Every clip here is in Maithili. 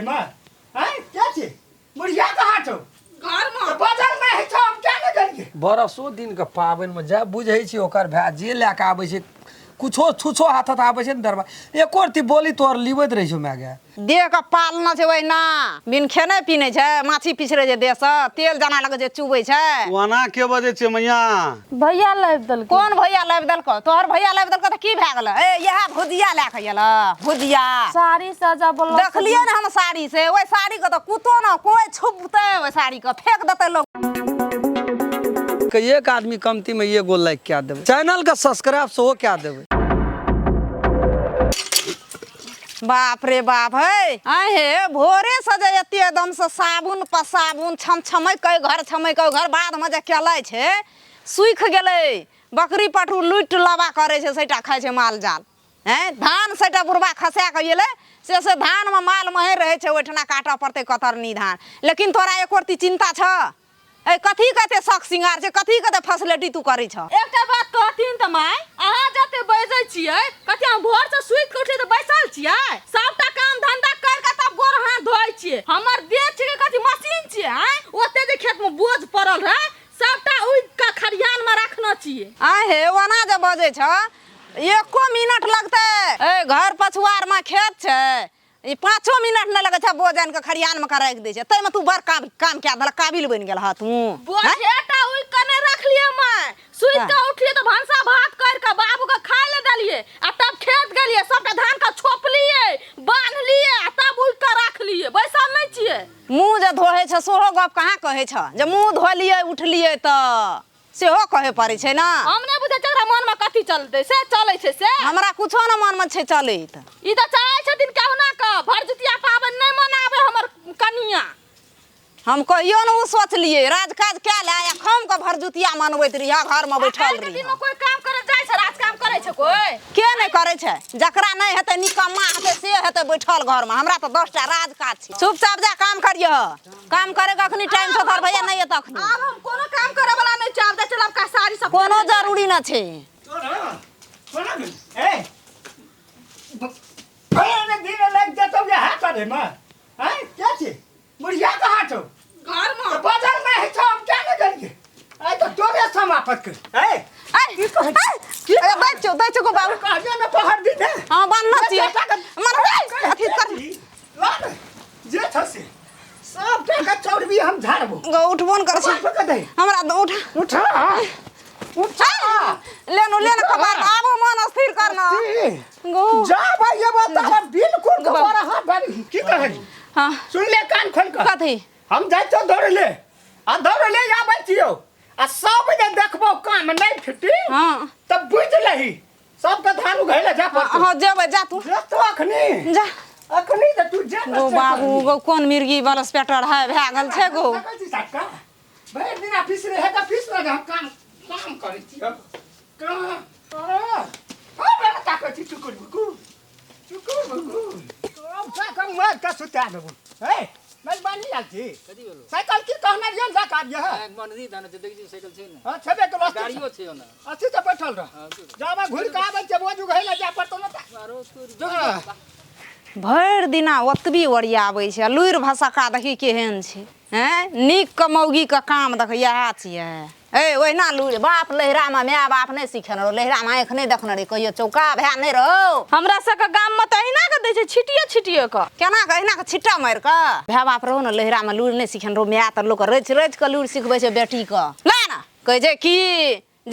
करे में हैं के छी बुढ़िया कहाँ छौ घर में तऽ बजल नहि होइ छौ हम क्या ने गेलियै बरसो दिनके पाबनिमे जा बुझै छी ओकर भाय जे लए कऽ आबै छै कुछो छुछो हाथ आबै छै ने दरबार एको रत्ती बोली तोहर लिबैत रहै छौ माय गे देह के पालना छै ओहिना बिन खेने पीने छै माछी पिछड़े छै देह से तेल जना लगे छै चुबै छै ओना के बजै छै मैया भैया लाबि देलकै कोन भैया लाबि देलको तोहर भैया लाबि देलको तऽ की भए गेलै ए इएह भुजिया लए कऽ एल भुजिया साड़ी सजा बोलल देखलियै ने हम साड़ी से ओहि साड़ी के तऽ कुतो ने कोइ छुपतै ओहि साड़ी के फेंक देतै लोग के एक आदमी कमती में एगो लाइक कए देबै चैनल के सब्सक्राइब सेहो कए देबै बाप रे बाप है आहे भोरे से जे एते एकदम से साबुन पर साबुन छम छमै कै घर छमै कै घर बाद में जे केलै छै सुखि गेलै बकरी पटरू लुटि लबा करै छै सैटा खाइ छै माल जाल हैं धान सैटा बुढ़बा खसा कऽ एलै से से धानमे माल महे रहै छै ओहिठिना काटऽ पड़तै कतरनी धान लेकिन तोरा एको रत्ती चिन्ता छऽ ए कथी के एते शौक सिंगार छै कथी के एते फैसिलिटी तू करै छ एकटा बात कहथिन तऽ माय अहाँ जते बजै छियै कथी हम भोर से सुति के उठियै तऽ बैसल छियै सबटा काम धंधा कर के तब गोर हाथ धोइ छियै हमर देह छियै कथी मशीन छियै आँय ओते जे खेत में बोझ पड़ल रहै सबटा उगि के खरिहान में रखने छियै आ हे ओना जे बजै छ एको मिनट लगतै ए घर पछुआर में खेत छै ई पाँचो मिनट नहि लगै छै बोझ आनि कऽ खरिहानमे कऽ राखि दै छै ताहिमे तू बड़ काम काम कए देलक काबिल बनि गेल हँ तू हैं? बोझेटा उगि के नहि रखलियै माय सुति के उठलियै तऽ भनसा भात करि के बाबू के खाय लए देलियै आ तब खेत गेलियै सबटा धान के छोपलियै बान्हलियै आ तब उगि के रखलियै बैसल नहि छियै मुँह जे धोहै छै सेहो गप कहाँ कहै छ जे मुँह धोलियै उठलियै तऽ सेहो कहै पड़ै छै ने हम नहि बुझै छियै एकरा मनमे कथी चलतै से चलै छै से हमरा कुछो ने मनमे छै चलैत ई तऽ चाहै छथिन कहुना कऽ भरदुतिया पाबनि नहि मनाबै हमर कनिया हम कहियो ने ओ सोचलियै राजकाज कए ले आ खम के भरदुतिया मनबैत रहिह घरमे बैठल आइके रहिह दिनमे कोइ काम करे जाइ छै राज काम करै छै कोइ के नहि करै छै जकरा नहि हेतै निकम्मा हेतै से हेतै बैठल घरमे हमरा तऽ 10टा राज काज छै चुपचाप जा काम करियह काम करे के अखनी टाइम छौ तोहर भैया नहीं एतऽ अखनी आब हम कोनो काम करे वाला नहीं छै आब जाइ चलब का साड़ी सब कोनो जरूरी न छै तोरा कोना गेल ए भैया दिन लागि जेतौ जे हाथ करे में हैं के छी बुढ़िया कहाँ छौ घर में तऽ बजल नहि होइ छौ हम क्या ने गेलियै आइ तऽ तोरे समापत कर ए ऐ, ऐ, दै छियौ दै छियौ गो बाबू कहलियौ ने पहर दी ने हँ बान्हने छियै मर अथी कर ला ने जे छ से सब टाका चौरबी हम झाड़बो गो उठबो न कर छै पकड़ दे हमरा तऽ उठा उठा उठा ले नु ले न कपार आबो मन स्थिर कर न गो जा भाई ये बात हम बिल्कुल दोबारा हाथ बारी की कहली हाँ सुन ले कान खोल कर कथी हम जाइ छौ दौड़े ले आ दौड़े ले आबै छियौ आ सब बजे देखबो काम नहि फिटी हाँ तब बुझ लही सबके धान उघै ले जा पड़तौ हाँ जेबै जा तू जा तू अखनी जा अखनी तऽ तू जा गो बाबू गो कोन मिर्गी बलस पेटर है भए गेल छै गो भरि दिन ऑफिस रहे तऽ ऑफिस मे हम काम काम करै छियौ काम आ बेटा ताकै छी चुकुर बुकुर चुकुर बुकुर अब जा कम मार के सुता देबो हे मेजबानी आयल छी साइकिल की कहने रहियै जा काज यह मनरी धान छै देखै छी साइकिल छै ने हां छेबे के वास्ते गाड़ियो छै ओना अच्छी से बैठल रह जाबा घुरि के आबै छै बोझ उघै ले जा पड़तौ ने तऽ आरो तोर भरि दिना ओतबी ओरियाबै छै आ लुरि भसका देखी केहन छै हैं नीक के मौगी के काम देख इएह छियै ए ओहिना लुरि बाप लहिरामे माय बाप नहि सिखेने रहो लहिरामे आँखि नहि देखने रही कहियो चौका भए नहि रहो हमरा सबके गाम में तऽ अहिना के दै छै छिटिए छिटिए के केना के अहिना के छिट्टा मारि कऽ भाय बाप रहो ने लहिरामे लुरि नहि सिखेने रहो माय तऽ लोक रचि रचि कऽ लुरि सिखबै छै बेटीके ले ने कहै छै की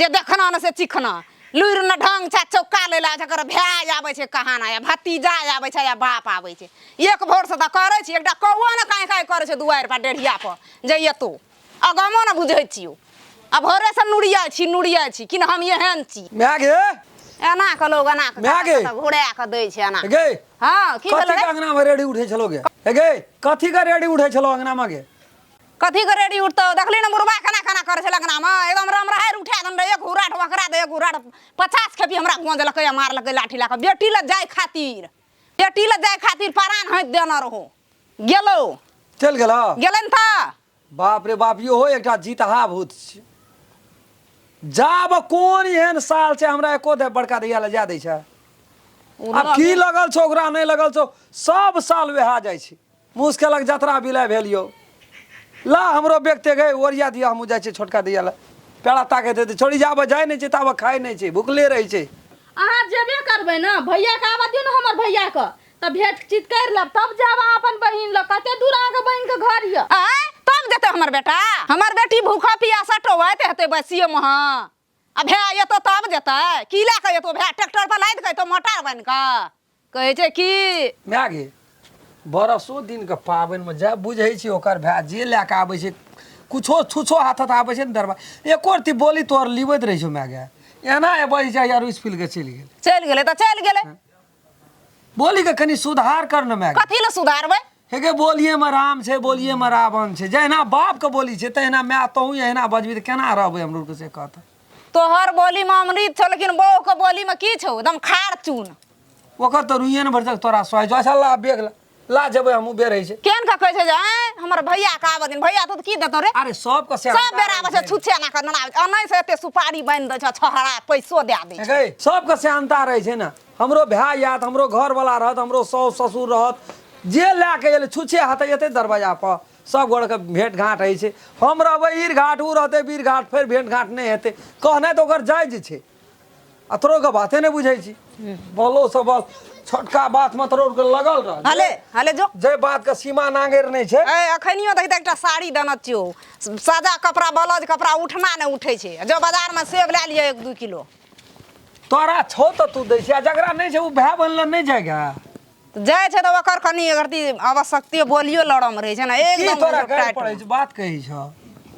जे देखना ने से चिखना लुरि न ढंग छै चौका लै ला जकर भाय आबै छै कहाना या भतीजा आबै छै या बाप आबै छै एक भोर से तऽ करै छी एकटा कौआ ने काँय काँय करै छै दुआरि पर डेढ़िया पर जे एतौ अगमो ने बुझै छियौ आ भोरे से नुरिया छी नुरिया छी कि हम एहन छी माय गे एना के लोग एना के माय गे। घुरा के दै छै एना गे हँ की कथी भेलै के अंगना में रेडी उठे छलो गे हे गे कथी के रेडी उठे छलो अंगना में गे कथी के रेडी उठतौ देखली ने बुढ़बा केना केना करै छै लगनामे एकदम रम रहै उठा देने रहै एक हुराट ओकरा दे एक हुराट 50 खेपी हमरा गोंजलकै आ मारलकै लाठी लए कऽ बेटी लग जाय खातिर बेटी लग जाय खातिर परान हँसि देने रहो गेलौ चलि गेल गेलै ने तऽ बाप रे बाप इहो एकटा जीतहा भूत छै जाब कोन एहन साल छै हमरा एको दे बड़का दैया लए जा दै छै आब की लगल छौ ओकरा नहि लगल छौ सब साल वएह जाइ छै मुस केलक जतरा बिलाइ भेल यौ। ला हमरो बेगते गए ओरिया दिअ, हमहूँ जाइ छियै छोटका दैया लए। पेड़ा ताकैत हेतै छोड़ी, जाबे जाइ नहि छै ताबे खाइ नहि छै, भुखले रहै छै। अहाँ जेबे करबै ने, भैयाके आबऽ दियौ ने हमर भैयाके, तऽ भेंट चीत करि लेब तब जायब अहाँ अपन बहिन लग। कते दूर अहाँके बहिनके घर यऽ? आँय, तब जेतै हमर बेटा? हमर बेटी भूखा पियासा टोबैत हेतै बसिए मे। आ भाय एतौ तब जेतै? की लए कऽ एतौ भाय? ट्रैक्टर पर लादि कऽ एतौ मोटार बनि कऽ? कहै छै की माय गे, बरसो दिनके पाबनिमे जा बुझै छी ओकर भाय जे लए कऽ आबै छै, कुछो छुछो हाथ आबै छै ने दरबार, एको रत्ती बोली तोहर लिबैत रहै छौ माय गे। एना बजै छै यार, रुसि फूलि कऽ चलि गेल। चलि गेलै तऽ चलि गेलै। बोलीके कनि सुधार कर ने माय गे। कथी लए सुधारबै? हे गे, बोलिएमे राम छै, बोलिएमे रावण छै। जहिना बापके बोली छै तहिना माय, तोहूँ एहिना बजबी तऽ केना रहबै हमरो आरके से कहत। तोहर बोली में अमृत छौ, लेकिन बहू के बोली में की छौ? एकदम खार चून। ओकर तऽ रुइए ने भरिसक तोरा सोहाइ छौ। अच्छा ला बेग ला, ला जेबै हमहूँ, बेर होइ छै। केहन के कहै छै जे आँय हमर भैया के आबऽ दिन? भैया तो की देतौ रे? अरे सबके से सब बेर आबै छै छुच्छे एना कऽ ननाबै छै, अनै से एते सुपारी बान्हि दै छै, छहरा पैसो दए दै छै। गै, सबके सेहनता रहै छै ने। हमरो भाय आयत, हमरो घरवला रहत, हमरो साउस ससुर रहत, जे लए कऽ एलै छुच्छे हाथे एतै दरवाजा पर, सब गोड़के भेंट घाँट होइ छै। हम रहबै ईर घाट, ओ रहतै बीर घाट, फेर भेंट घाँट नहि हेतै। कहनाइ तऽ ओकर जायज छै, आ तोरो के बाते नहि बुझै छी। बोलो से बस छोटका बात में तोरो के लगल रह। हले हले जो, जे बात के सीमा नांगेर नहि छै। ए अखनियो देखी तऽ एकटा साड़ी देने छियौ, सादा कपड़ा, ब्लाउज कपड़ा उठना नहि उठै छै। जो बाजार में सेब लए लिअ 1-2 किलो। तोरा छौ तऽ तू दै छी, आ जकरा नहि छै ओ भाय बहिन लग नहि जाएगा? जाइ छै तऽ ओकर कनि अगर आवश्यकते बोलियो लरम रहै छै ने की एकदम। तोरा गारि टाइट पड़ै छै? बात कहै छौ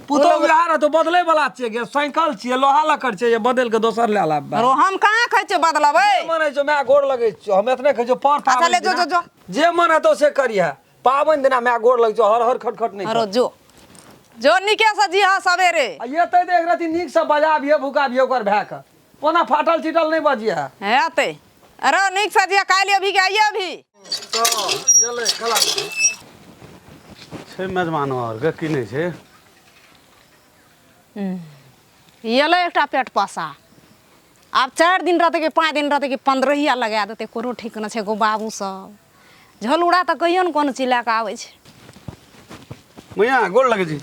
पुतोहु बिहार रहतौ, बदलै वाला छियै गे? साइकिल छियै, लोहा लक्कड़ छियै जे बदलि कऽ दोसर लए लाबबै? रो हम कहाँ कहै छियै बदलबै। मन होइ छौ माय, गोर लगै छियौ। हम एतने कहै छियौ पर अच्छा, पाबनि ले जो, दिना जो, जो। जे मन हेतौ से करिहे, पाबनि दिना माय गोर लगै छौ, हर हर खट खट नहि अरो कर। जो जो, नीके से जीह सवेरे। आ एतै तऽ एक रति नीकसँ बजाबिहे भुकाबिहे ओकर भायके, ओना फाटल चिटल नहि बजिहे। हेतै। अरे नीक से जीह, काल्हि अभी के आइए अभी। छै मेजबानो आरके की नहि छै? एलै एकटा पेट पसा। आब 4 दिन रहतै कि 5 दिन रहतै कि 15 लगा देतै, कोनो ठीक नहि छै। गो बाबू सब झलुड़ा तऽ कहियो ने कोनो चीज लए कऽ आबै छै। मैया गोर लगै छी।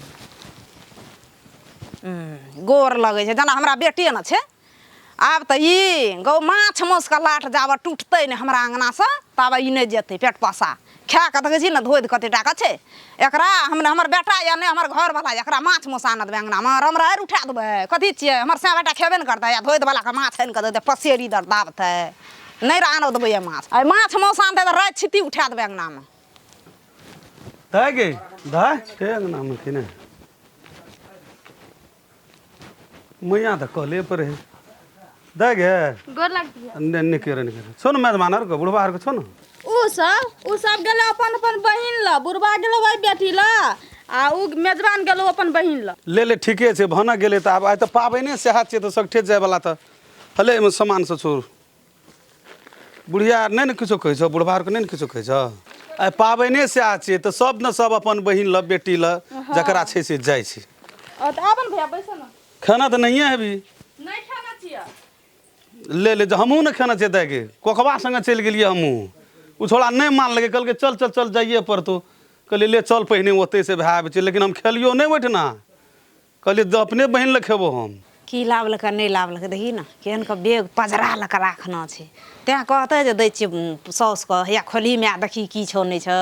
गोर लगै छै जेना हमरा बेटिए ने छै। आब तऽ ई गौ माछ मासुके लाट जाबऽ टूटतै नहि हमरा अङ्गनासँ ताबे ई नहि जेतै। पेट पसा खा कऽ देखै छी ने धोधि कते टाके छै एकरा। हम हमर बेटा या नहि हमर घरवला, एकरा माछ मासु आनऽ देबै अङ्गनामे? रमरारि उठा देबै। कथी छियै? हमर सए बेटा खेबे ने करतै आ धोधिवलाके माछ आनि कऽ देतै, पसेरी दर दाबतै। नहि आनऽ देबै माछ। आइ माछ मासु आनतै तऽ राति छित्ती उठा देबै अङ्गनामे। दाय गे दाय, के अङ्गनामे कि नहि? मैया तऽ कले पर रहे। दाय गे। गोर लगतियै। ने निके रह, निके रह। छौ ने मेजबान आरके, बुढ़बा आरके छौ ने? उ सब गेलै अपन अपन बहिन लग। बुढ़बा गेलै ओहि बेटी लग आ उ मेजबान गेलै अपन बहिन लग। ले ले, ठीके छै, भनक गेलै तऽ आब आइ तऽ पाबनिए सएह छियै तऽ सगठे जायवला तऽ हले। एहिमे सामान सब छौ। बुढ़िया आर नहि ने किछो कहै छौ? बुढ़बा आरके नहि ने किछो कहै छौ? आइ पाबनिए सएह छियै तऽ सब ने सब अपन बहिन लग, बेटी लग, जकरा छै से जाइ छै। ओ तऽ आबऽ ने भैया, बैसऽ ने। खाना तऽ नहिए हेबी? नहि खाना छियै। ले ले, हमहूँ नहि खेने छियै। दाइके कोकबा सङ्गे चलि गेलियै हमहूँ। ओ छोड़ा नहि मानलकै, कहलकै चल चल चल, जाइए पड़तौ। कहलियै ले चल, पहिने ओतहिसँ भए आबै छै। लेकिन हम खेलियो नहि ओहिठिना, कहलियै जे अपने बहिन लए खेबो हम। की लाबलकै नहि लाबलकै, देखी ने केहन के बेग पजरा लऽ कऽ राखना छै। तैँ कहतै जे दै छियै साउसके, हैया खोलही माय, देखी की छौ नहि छौ।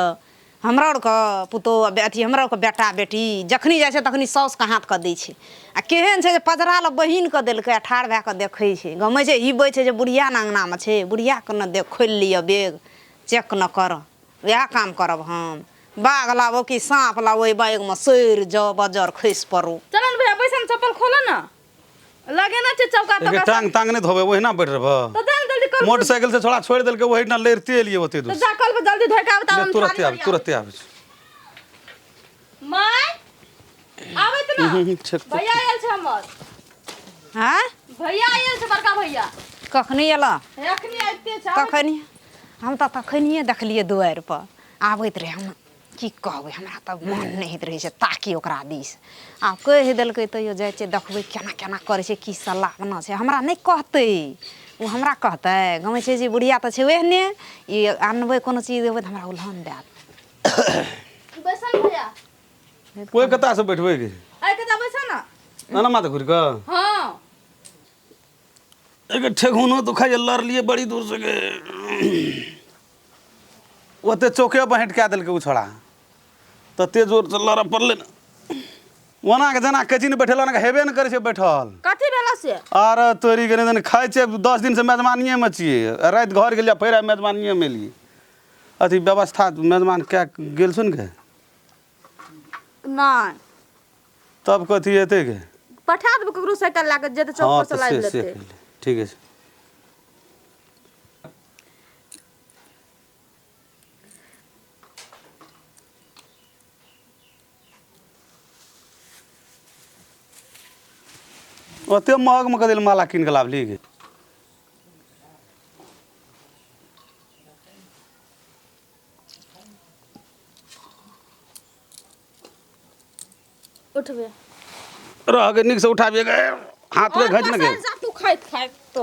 हमरा आरके पुतोहु अथी हमरा आरके बेटा बेटी जखनी जाइ छै तखनी साउसके हाथके दै छै। आ केहन छै जे पजरा लऽ बहिनके देलकै आ ठाढ़ भए कऽ देखै छै, गमै छै, हिबै छै जे बुढ़िया ने अङ्गनामे छै, बुढ़ियाके ने देख, खोलि लिअ बेग, चेक न करऽ। वएह काम करब हम। बाघ लाबो कि साँप लाबो, ओहि बैगमे सड़ि जाउ, बज्जर खसि पड़ू। चल ने भैया, बैस ने, चप्पल खोलो ने, लगेना छै चौका एके तौका। टांग तांग नहि धोबै, ओहिना बैठ रहबह? तऽ जा ने जल्दी कल। मोटरसाइकिल से छोड़ा छोड़ि देलकै, ओहिना लड़िते एलियै ओते तऽ दूर। जा कल पर जल्दी धोइ के आब तऽ ले, हम तुरते थारी आबै, तुरते आबै छी। माय आबैत ने। ठीक। भैया आयल छै हमर। हँ। भैया आयल छै, बड़का भैया। कखनी एलऽ? एखनी आबिते छै, आबैत। तखन हम तऽ तखनिए देखलियै दुआरिपर आबैत रहै। हम की कहबै, हमरा तऽ मन नहि होइत रहै छै ताकी ओकरा दिस। आब कहि देलकै तैयो जाइ छियै, देखबै केना केना करै छै, की सलाह बना छै। हमरा नहि कहतै ओ, हमरा कहतै? गमै छै जे बुढ़िया तऽ छै ओहने, ई आनबै कोनो चीज देबै तऽ हमरा उलहन देत। बैसल भैया। कोई कता से बैठबै गे? आइ कता बैसल ना। ना ना माता घुरि कऽ। हाँ। एक ठेहुनो दुखाइ लड़लिए बड़ी दूर से गे। ओते चौके बहट कए देलकै ओ छोड़ा, तते जोर से लड़ऽ पड़लै ने। ओना के जेना कहै छी ने बैठल, ओना के हेबे ने करै छै बैठल। कथी भेला से? अरे तोरी के नहि खाइ छियै, 10 दिन से मेजबानिए मे छियै, राति घर गेलियै फेर आइ मेजबानिए मे एलियै। अथी व्यवस्था मेजबान कए गेल छौ ने गे? नहि। तब कथी हेतै गे? पठा देबै ककरो साइकिल लए कऽ जेतै चौक हँ पर से तऽ लाबि से से लेतै। कहि ठीक अछि। ओते महग मे कथी लए माला कीन कऽ लाबली गे? उठबे रह गे, नीक से उठाबिए गे, हाथ में घच ने गे। तू खाइत खाइत तो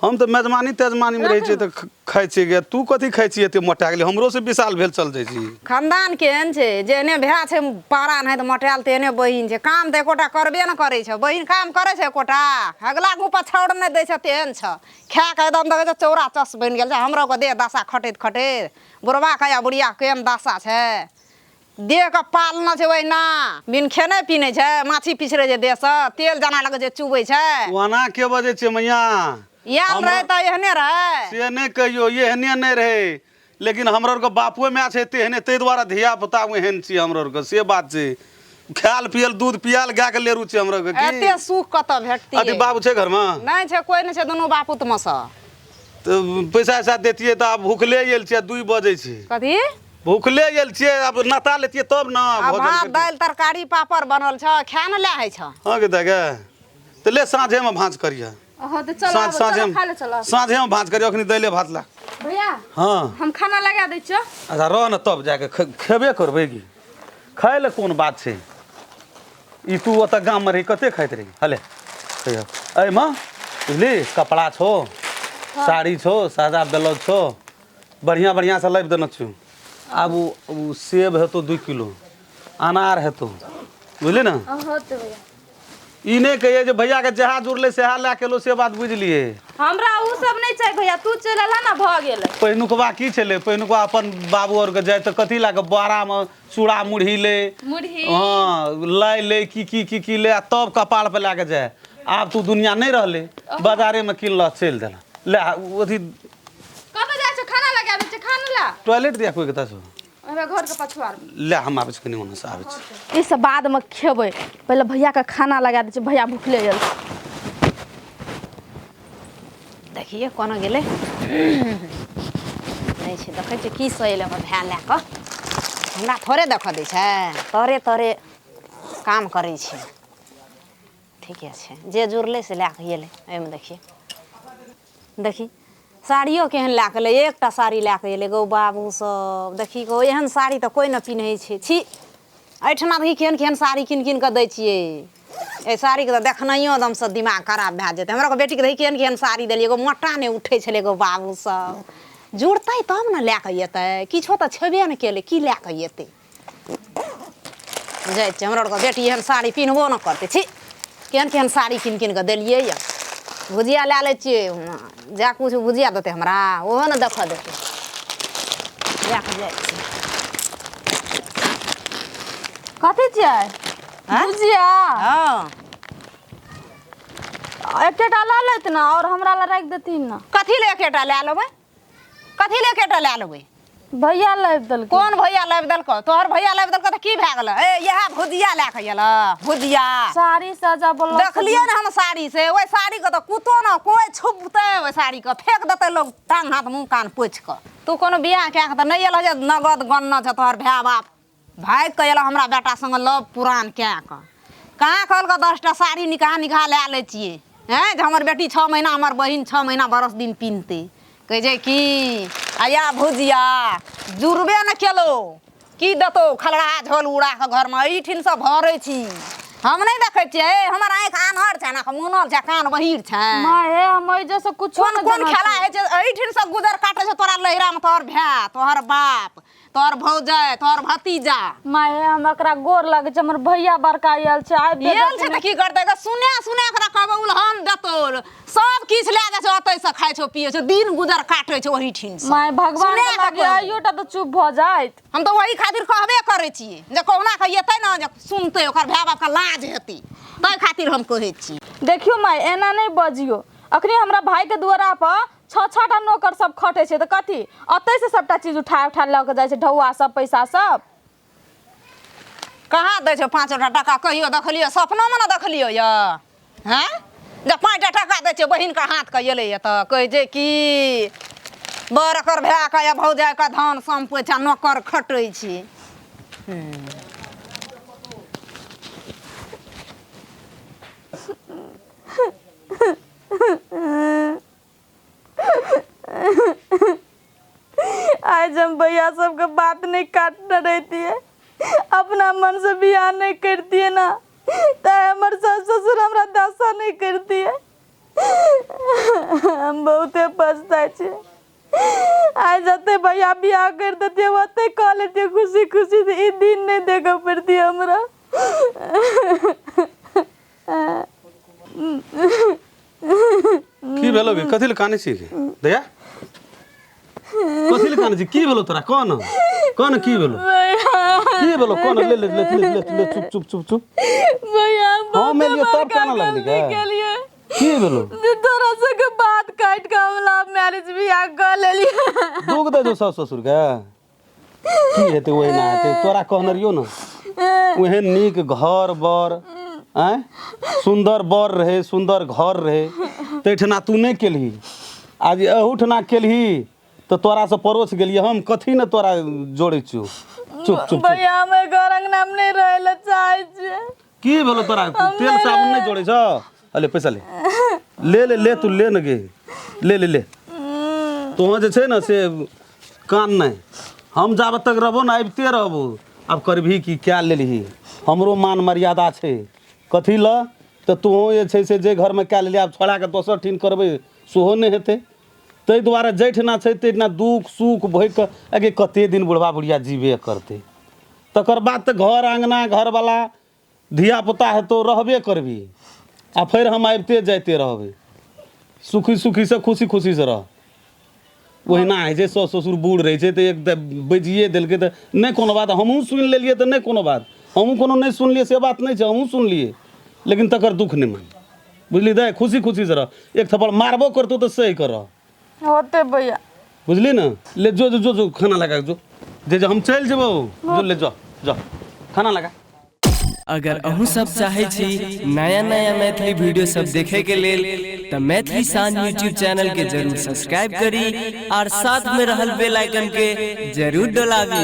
हम तऽ मेजबानी तेजबानी मे रहै छियै तऽ खाइ छियै गे, तू कथी खाइ छियै एते मोटा गेली? हमरो से विशाल भेल चल जाइ छी। खानदान केहन छै, जेहने भाय छै पारा नहि तऽ मोटायल तेहने बहिन छै। काम तऽ एकोटा करबे ने करै छै, बहिन काम करै छै एकोटा? अगला मुँह पर छाउर नहि दै छै तेहन छै। खा कऽ एकदम देखै छै चौरा चस बनि गेल छै। हमरो के देह दशा खटैत खटैत बुढ़बा के या बुढ़िया केहन दशा छै। देहके पालना छै ओहिना, बिन खेने पीने छै, माछी पिछड़ै छै देहसँ, तेल जना लगै छै चुबै छै। ओना के बजै छै मैया? आयल रहै तऽ एहने रहै। से नहि कहियौ, एहने नहि रहै, लेकिन हमरा आरके बापुए माय छै तेहने, ताहि दुआरे धिया पुता एहन छियै हमरा आरके, से बात छै। खायल पियल दूध पियाल गायके लेरू छै हमरा आरके। की एते सुख कतऽ भेटतै? अथी बाबू छै घरमे? नहि छै, कोइ नहि छै, दुनू बापूतमे सँ। तऽ पैसा वैसा देतियै तऽ आब भुखले आयल छियै, 2 बजै छै। कथी भुखले आयल छियै? आब नाता लेतियै तब ने। आ भोजन भात करितियै। दालि तरकारी पापड़ बनल छ, खा ने लए होइ छ। हँ गे दाइ गे, तऽ ले साँझेमे भाँज करिहे। हाँ तऽ चल साँझ आबो, चल साँझेमे खाय ले चल। साँझेमे भाँज करिहे, अखनी दालिए भात ला। भैया। हँ। हम खाना लगा दै छियौ। अच्छा रह ने, तब जाके खेबे करबै की, खाय लए कोन बात छै? ई तू ओतऽ गाममे रही कते खाइत रही? हले कहियो एहिमे बुझली कपड़ा छौ, साड़ी छौ, सादा ब्लाउज छौ, बढ़िआँ बढ़िआँ से लाबि देने छियौ। आब ओ सेब हेतौ 2 किलो, अनार हेतौ, बुझली ने? होतै भैया। ई नहि कहियै जे भैयाके जएह जुड़लै सएह लए के एलौ, से बात बुझलियै। हमरा उ सब नहि चाही भैया, तू चलि एलह ने भऽ गेलै। पहिनुकबा की छलै? पहिनुकबा अपन बाबू आरके जाय तऽ कथी लए कऽ बोरामे चूड़ा मुरही ले, मुरही हँ लाइ ले, की की की की ले, आ तब कपार पर लए कऽ जाय। आब तू दुनिया नहि रहलै, बाजारेमे किनलह चलि देलह। ले अथी कतऽ जाइ छौ? खाना लगा दै छियै, खाना ला। टॉयलेट दिया कोइ कतऽ छौ? हमरा घर के पछुआर। ले हम आबै छी, कनि ओन्ने से आबै छी। ई सब बाद में खेबै, पहिले भैया के खाना लगा दै छियै, भैया भुखले गेल। देखिए कोना गेलै, नहि छै। देखै छियै की सही एलै हमर भाय लए कऽ, हमरा थोड़े देखऽ दै छै, तोरे तोरे काम करै छै। ठीके छै, जे जुड़लै से लए कऽ एलै। एहिमे देखिए, देखी साड़ियो केहन लए कऽ एलै, एकटा साड़ी लए कऽ एलै गौ बाबू सब। देखी गौ, एहन साड़ी तऽ कोइ नहि पिन्है छै। छी, एहिठिना देखी केहन केहन साड़ी कीन कीन कऽ दै छियै। एहि साड़ीके तऽ देखनाइयो एकदमसँ दिमाग खराब भए जेतै। हमरा बेटीके देखी केहन केहन साड़ी देलियै, एगो मोटा नहि उठै छलै गौ बाबू सब। जुड़तै तब ने लए कऽ एतै, किछो तऽ छेबे नहि केलै, की लए कऽ एतै? जाइ छियै, हमरा आरके बेटी एहन साड़ी पिन्हबो नहि करतै। छी, केहन केहन साड़ी कीन कीन कऽ देलियै यऽ। भुजिया लए लै छियै, जा किछु भुजिया देतै हमरा ओहो ने देखऽ देतै। लए कऽ जाइ छियै। कथी छियै? आँय? भुजिया? हँ। एकेटा लऽ लेत ने और हमरा लए राखि देथिन ने। कथी लए एकेटा लए लेबै? कथी लए एकेटा लए लेबै? भैया लाबि देलकै। कोन भैया लाबि देलकौ? तोहर भैया लाबि देलकौ तऽ की भए गेलै? ए इएह भुजिया लए कऽ एलऽ भुजिया। साड़ी साजा ब्लाउज देखलियै ने हम साड़ी से, ओहि साड़ी के तऽ कुतो ने कोइ छुपतै, ओहि साड़ी के फेंक देतै लोग टांग हाथ मुँह कान पोछि कऽ। तू कोनो बियाह कए कऽ तऽ नहि एलह जे नगद गन्ना छौ तोहर भाय बाप, भागि कऽ एलह हमरा बेटा संगे लव पुरान कए कऽ। कहाँ कहलकौ 10टा साड़ी निकाह निकाह लए लै छियै, हैं जे हमर बेटी 6 महीना हमर बहिन 6 महीना बरस दिन पिन्हतै। कहै छै की आ या भुजिया जुड़बे ने केलौ, की देतौ खलरा झोल उड़ा कऽ घरमे एहिठिनसँ भरै छी। हम नहि देखै छियै, हमर आँखि आन्हर छै ने, मुनल छै, कान बहिर छै। माँ हे, हम एहि से कुछो कोन नहि कोन जानै खेला छी। होइ छै? एहिठिनसँ गुजर काटै छै तोरा लहिरामे तोहर भाय तोहर बाप। तोर भौजाइ तोर भतीजा। माय, हम एकरा गोर लगै छै, हमर भैया बड़का आयल छै आबि आयल छै तऽ की करतै गे? सुने सुने एकरा कहबै उलहन देतौ, सब किछु लए जाइ छै, ओतै से खाइ छौ पियै छौ, दिन गुजर काटै छौ ओहिठिन से। माय भगवान सुने के कऽ लागे कहबै। आइयो टा तऽ चुप भऽ जाइत। हम तऽ ओही खातिर कहबे करै छियै जे कहुना कऽ एतै ने जे सुनतै, ओकर भाय बापके लाज हेतै, ताहि खातिर हम कहै छी। देखियौ माय, एना नहि बजियौ। अखनी हमरा भाई के दुआरा पर छह छह टा नौकर सब खटै छै, तऽ कथी ओतै से सबटा चीज उठा उठा लऽ के जाइ छै, ढौआ सब पैसा सब कहाँ दै छै 5 टा टाका? कहियो देखलियै? सपनोमे ने देखलियै यऽ। हैं, जे 5 टा टाका दै छै बहिनके हाथके एलैए तऽ कहै छै कि बड़ एकर भायके या भौजाइके धन सम्पति छै आ नौकर खटै छै। आज हम भैया सबके बात नहीं काटने रहतियै, अपना मन से बियाह नहीं करतियै ना, तऽ हमर सास ससुर हमरा दशा नहीं करतियै। हम बहुते पछताइ छियै। आइ जते भैया बियाह कर देतियै, ओते कऽ लेतियै खुशी खुशी, ई दिन नहीं देखऽ पड़तियै हमरा। की भेलो गे? कथी लए कानै छी गे दैया? कथी लए कानै छी? की भेलो तोरा? कह न, कह न, की भेलो? की भेलो, कह न। ले ले ले ले ले ले, चुप चुप चुप चुप। भैया, हम एलियै तब कानऽ लगली गे? केलियै। की भेलो? जे तोरा सबके बात काटि कऽ हम लव मैरिज बियाह कऽ लेलियै। दुख दै छौ सास ससुर के? की हेतै, ओहिना हेतै। तोरा कहने रहियौ ने, ओहन नीक घर बर, आँय, सुन्दर बर रहै, सुन्दर घर रहै, ताहिठिना तू नहि केलही। आज एहूठिना केलही तऽ तोरासँ परोछ गेलियै हम। कथी ने तोरा जोड़ै छियौ। चुप चुप चुप। भैया, हम एहि घर अंगना मे नहि रहै लए चाहै छियै। की भेलो तोरा? तेल साबुन नहि जोड़ै छौ? अले पैसा ले ले ले ले, तू ले ने गे, ले ले ले। तोहाँ जे छै ने से कान नहि, हम जाबत तक रहबो ने आबिते रहबो। आब करबही की, क्या लेलही? हमरो मान मर्यादा छै। कथी लए तऽ तोहूँ जे छै से जे घरमे कए लेलही, आब छोड़ा कऽ दोसर ठीन करबै सेहो नहि हेतै। ताहि दुआरे जाहिठिना छै ताहिठिना दुःख सुख भोगि कऽ आगे कते दिन बुढ़बा बुढ़िया जीबे करतै? तकर बाद तऽ घर अङ्गना घरवला धियापुता हेतौ, रहबे करबही आ फेर हम आबिते जाइते रहबै। सुखी सुखीसँ खुशी खुशीसँ रह। ओहिना होइ छै, साउस ससुर बूढ़ रहै छै तऽ एक तऽ बजिए देलकै तऽ नहि कोनो बात, हमहूँ सुनि लेलियै तऽ नहि कोनो बात। हमहूँ कोनो नहि सुनलियै से बात नहि छै, हमहूँ सुनलियै, लेकिन तकर दुःख नहि मान। बुझली दाइ? खुशी खुशीसँ रह। एक थप्पड़ मारबो करतौ तऽ सही कर रह। होते भैया। बुझली ने? ले जो जो जो जो, खाना लगा जो जे जे, हम चलि जेबौ। जो ले, जो जो, खाना लगा। अगर अहूँ सब चाहै छी नया नया मैथिली वीडियो सब देखे के लेल, तऽ मैथिली शान यूट्यूब चैनल के जरूर सब्सक्राइब करी और साथ में रहल बेल आइकन के जरूर डोलाबी।